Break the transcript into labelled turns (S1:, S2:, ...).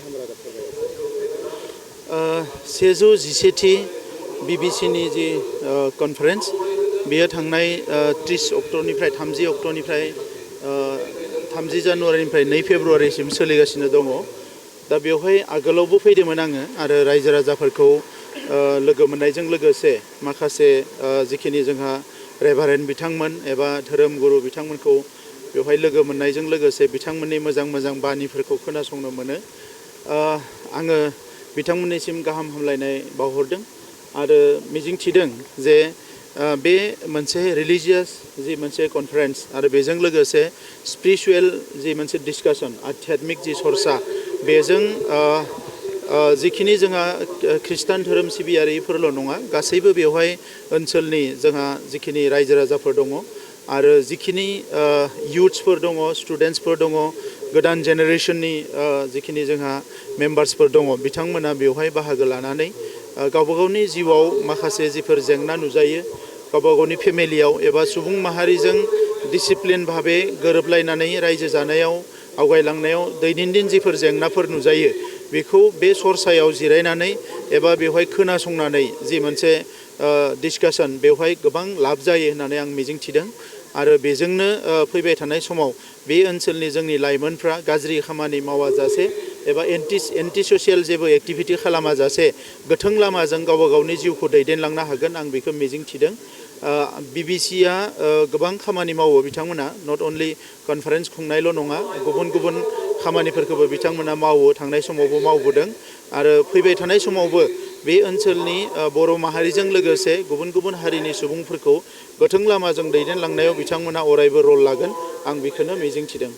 S1: गाहाम रादाब फोरमायगासिनो?
S2: 117थि बिबिसिनि जि कनफारेन्स बेयो थांनाय 30 अक्ट'निफ्राय 30 अक्ट'निफ्राय 30 जानुवारिनिफ्राय 2 फेब्रुवारिसिम सोलिगासिनो दङ। दा बेवहाय आगोलावबो फैदोंमोन आङो आरो रायजो राजाफोरखौ लोगो मोननायजों लोगोसे माखासे जिखिनि जोंहा रेभारेन्ड बिथांमोन एबा धोरोम गुरु बिथांमोनखौ बेवहाय लोगो मोननायजों लोगोसे बिथांमोननि मोजां मोजां बानिफोरखौ खोनासंनो मोनो। आङो बिथांमोननिसिम गाहाम हामलायनाय बावहरदों आरो मिजिंथिदों जे बे मोनसे रिलिजियास जि मोनसे कनफारेन्स आरो बेजों लोगोसे स्पिरिचुवेल जि मोनसे डिसकासन आध्यात्मिक जि सरसा बेजों जिखिनि जोंहा ख्रिस्टान धोरोम सिबियारिफोरल' नङा गासैबो बेवहाय ओनसोलनि जोंहा जिखिनि रायजो राजाफोर दङ आरो जिखिनि इयुथ्सफोर दङ स्टुडेन्टसफोर दङ गोदान जेनेरेसननि जिखिनि जोंहा मेम्बार्सफोर दङ बिथांमोना बेवहाय बाहागो लानानै गावबा गावनि जिउआव माखासे जिफोर जेंना नुजायो गावबा गावनि फेमिलियाव एबा सुबुं माहारिजों डिसिप्लिन भाबै गोरोबलायनानै रायजो जानायाव आवगायलांनायाव दैनन्दिन जिफोर जेंनाफोर नुजायो बेखौ बे सरसायाव जिरायनानै एबा बेवहाय खोनासंनानै जि मोनसे डिसकासन बेवहाय गोबां लाब जायो होननानै आं मिजिंथिदों आरो बेजोंनो फैबाय थानाय समाव बे ओनसोलनि जोंनि लाइमोनफ्रा गाज्रि खामानि मावाजासे एबा एन्टि ससियेल जेबो एक्टिभिटि खालामाजासे गोथों लामाजों गावबा गावनि जिउखौ दैदेनलांनो हागोन आं बेखौ मिजिंथिदों। बिबिसिआ गोबां खामानि मावो बिथांमोना नट अनलि कनफारेन्स खुंनायल' नङा गुबुन गुबुन खामानिफोरखौबो बिथांमोना मावो थांनाय समावबो मावबोदों आरो फैबाय थानाय समावबो बे ओनसोलनि बर' माहारिजों लोगोसे गुबुन गुबुन हारिनि सुबुंफोरखौ गोथों लामाजों दैदेनलांनायाव बिथांमोना अरायबो रल लागोन आं बेखौनो मिजिंथिदों।